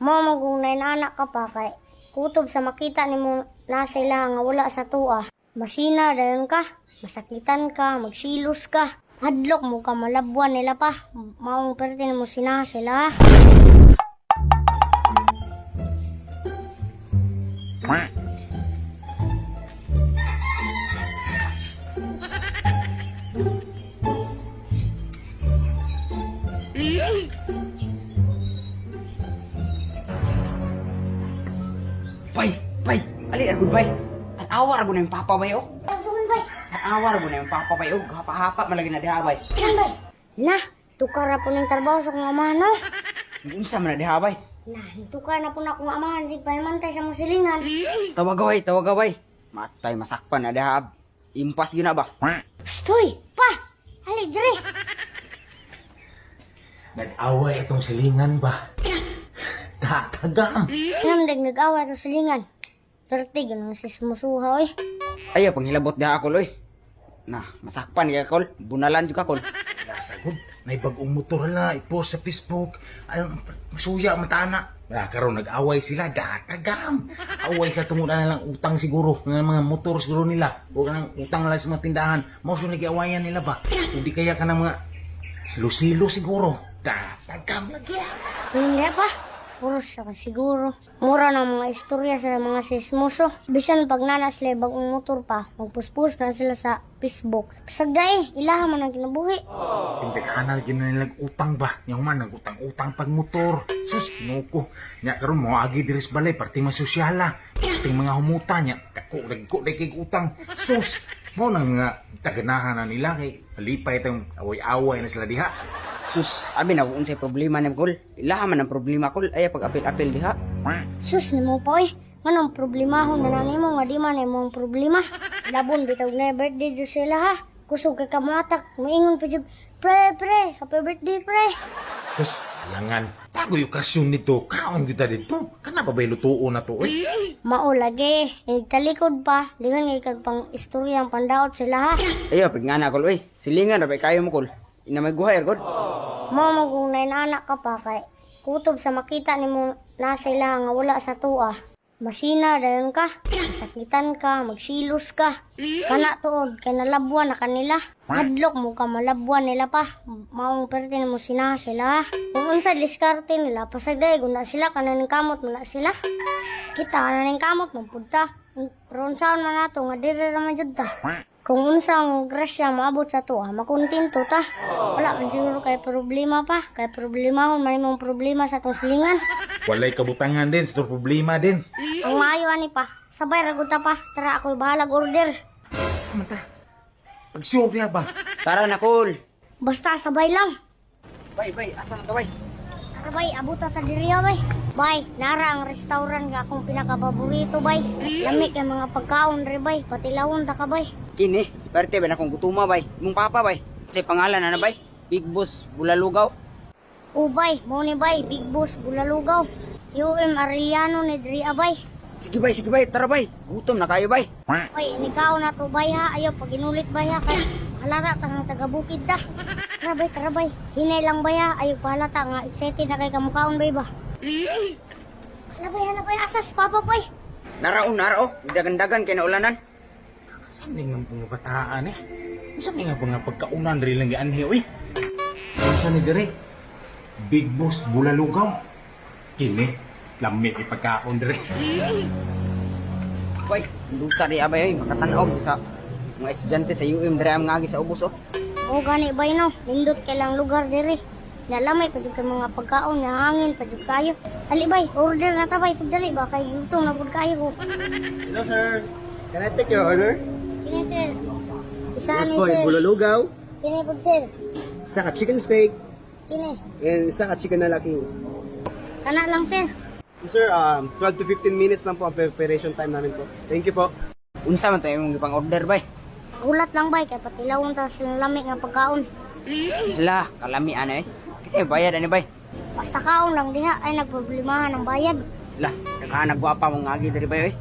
Mao man kung nainana ka pa kay kutob sa makita nimo na sila nga wala sa tuwa. Masina dayon ka, masakitan ka, magsilos ka. Hadlok mo ka malabwan nila pa. Maong perte nimo sina sila. Bay, bay, ali agud bay. Tan-awa ra gud na yung papa bay oh. Unsa bay? Tan-awa ra gud na yung papa bay oh. Hapa-hapa man lagi na diha bay. Kan bay? Na, tukar ra po ning trabaho sa akong amahan no. Unsa man na diha bay? Na, tukar na po na akong amahan sig pahimantay sa mong silingan. Tawag bay, tawag bay. Matay masakpan na diha. Impas gyud na ba? Stoy, pa. Halik dire. Nag-away itong silingan ba? Tatagam! Nam dag nag-away sa silingan. Perte ganun si sumusuha oy. Ayaw panghilabot diha ako loy. Na, masakpan kay kol. Bunalan jud ka kol. Nasagod, may bagong motor na, ipost sa Facebook. Ay, masuya, matana. Ah, karon nag-away sila, datagam. Away sa tungod na lang utang siguro, ng mga motor siguro nila. O kanang utang lang sa mga tindahan. Mao so nag-awayan nila ba? Hindi kaya ka ng mga silo-silo siguro. Datagam lagi ah. Hindi pa. Puro sa siguro. Mura na mga istorya sa mga sismoso. Bisan pag nana sila bagong motor pa, magpuspos na sila sa Facebook. Bisag dae, ilaha man ang kinabuhi. Tindaghanan gyud na nilang utang ba? Yang man nagutang-utang pag motor. Sus, kinuko. Nya karon mo agi diri sa balay parte mga sosyala. Parte mga humuta nya. Dako dagko day kay utang. Sus, mo nang nga taganahan na nila kay malipay tang away-away na sila diha. Sus, abi na kung unsay problema ni kol. Ilaha man ang problema kol. Ayaw pag apil-apil diha. Sus, nimo pa oy. Nganong problemahon na nimo nga di man imong problema. Labon bitaw na birthday do sila ha. Kusog kay kamuatak, moingon pa jud. Pre, pre, happy birthday pre. Sus, alangan. Tagoy okasyon nito. Kaon gyud ta dito. Kana pa ba'y lutuon na to oy? Mao lagi, talikod pa, lingan ngay kag pang istoryang pandaot sila ha. Ayaw pag ngana kol oy. Silingan ra bay kayo mo kol. Ina may guhay kol. Mao man kung nainana ka pa kay kutob sa makita nimo na sila nga wala sa tuwa. Masina dayon ka, masakitan ka, magsilos ka. Kana tuod kay nalabwan na kanila. Hadlok mo ka malabwan nila pa. Maong perte nimo sina sila. Kung unsa diskarte nila pasagday guna sila kanan kamot man na sila. Kita kanan kamot man pud ta. Pero unsaon man nato nga diri ra man jud ta. Kung unsa ang grasya maabot sa tuwa, makontento ta. Wala man siguro kay problema pa. Kay problema man imong problema sa atong silingan. Walay kabutangan din sa problema din. Ang maayo ani pa, sabay ra gud ta pa. Tara ako'y bahalag order. Sa man ta? Pag-sure niya ba? Tara na kol. Basta sabay lang. Bay, bay, asa na to bay? Tara bay, abot ta ta diri ah, bay. Bay, nara ang restaurant nga akong pinakapaborito bay. Lami kay mga pagkaon re bay, patilawon ta ka bay. Kini, perte ba na kung gutuma bay. Imong papa bay. Say pangalan na bay. Big Boss Bulalugaw. Ubay, mo ni bay, Big Boss Bulalugaw. UM Arellano ni diri abay. Sige bay, sige bay, tara bay. Gutom na kayo bay. Oy, inikaw na to bay ha. Ayaw, pag inulit bay ha. Kay halata ta nga taga bukid ta. Tara bay, tara bay. Hinay lang bay ha. Ayaw pahalata nga. Excited na kay kamukaon bay ba. Hala bay, hala bay. Asas, papa bay. Narao, narao. Dagan-dagan kay naulanan. Saan nga mga bataan eh? Saan nga mga pagkaunan rin lang gianhi oy? Unsa ni dire? Big Boss Bulalugaw. Kini, lami ipagkaon dire. Bay, duta di abay oy, makatan-aw sa mga estudyante sa UM diri ang ngagi sa ubos oh. O gani bay no. Nindot kay lang lugar diri. Nalamay pa jud kay mga pagkaon, nahangin pa jud kayo. Ali bay, order na ta bay. Pagdali ba kay gutom na pud kayo ko. Hello, sir. Can I take your order? Kini sir. Isa Yes ni po, sir. bululugaw, Kini pud sir. isa ka chicken steak, Kini. and isa ka chicken na laki. Kana lang sir. Sir, 12 to 15 minutes lang po ang preparation time namin po. Thank you po. Unsa man to imong gipang order bay? Ulat lang bay kay patilawon ta sa lami nga pagkaon. Hala, kalami ana eh. Kasi bayad ani bay. Basta kaon lang diha ay nagproblemahan ang bayad. Lah, naghahanap gwapa mong ngagi diri bay oy.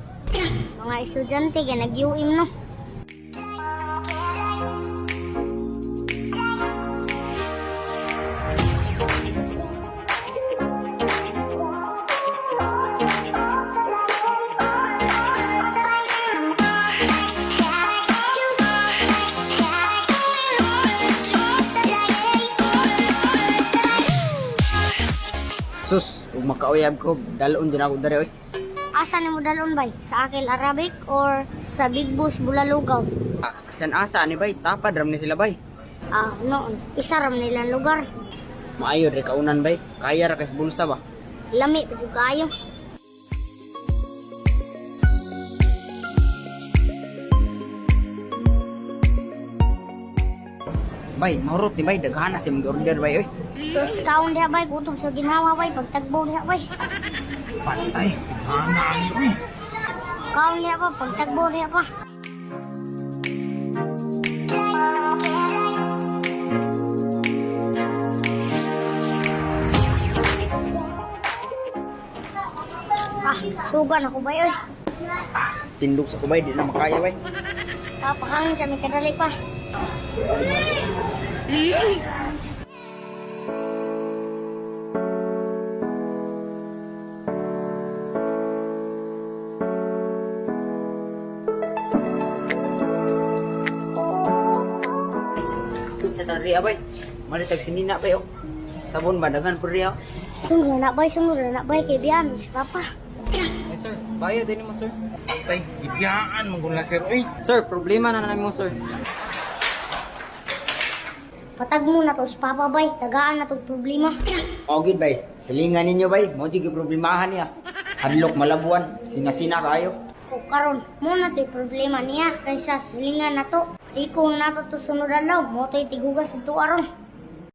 Mga estudyante kay nag-UM no. Ug makauyab ko, dalon din ako dere oy. Asa nimo dalon bay? Sa Akil Arabic or sa Big Boss Bulalugaw? Ah, bisan asa ni bay, tapad ram ni sila bay. Ah, noon. Isa ram nilang lugar. Maayo dre kaunan bay, kaya ra kay sa bulsa ba. Lami pa jud kaayo. Bay, mahurot ni bay, daghan na si order bay oy. Sus kaon diha bay, gutom sa ginawa bay, pagtagbo diha bay. Patay, hana ayo eh. Kaon diha pa, pagtagbo diha pa. Ah, sugan ako bay oy. Tindog sa kubay, di na makaya bay. Papakangin sa may kadali pa. Sa tari bay. Maritag sinina bay oh. Sabon ba daghan pud riya. Sunod na bay, sunod na bay kay biyan si Papa. Ay sir, bayad din mo sir. Patay, gibiyaan man na sir oy. Sir, problema na namin mo sir. Patag mo na to si Papa bay, tagaan na to problema. O gid bay, silingan ninyo bay, mo jud problemahan niya. Hadlok malabuan, sinasina kaayo. O karon, mo na to'y problema niya kaysa silingan na to. Ikaw na to to sunod adlaw, mo to'y tigugas dito aron.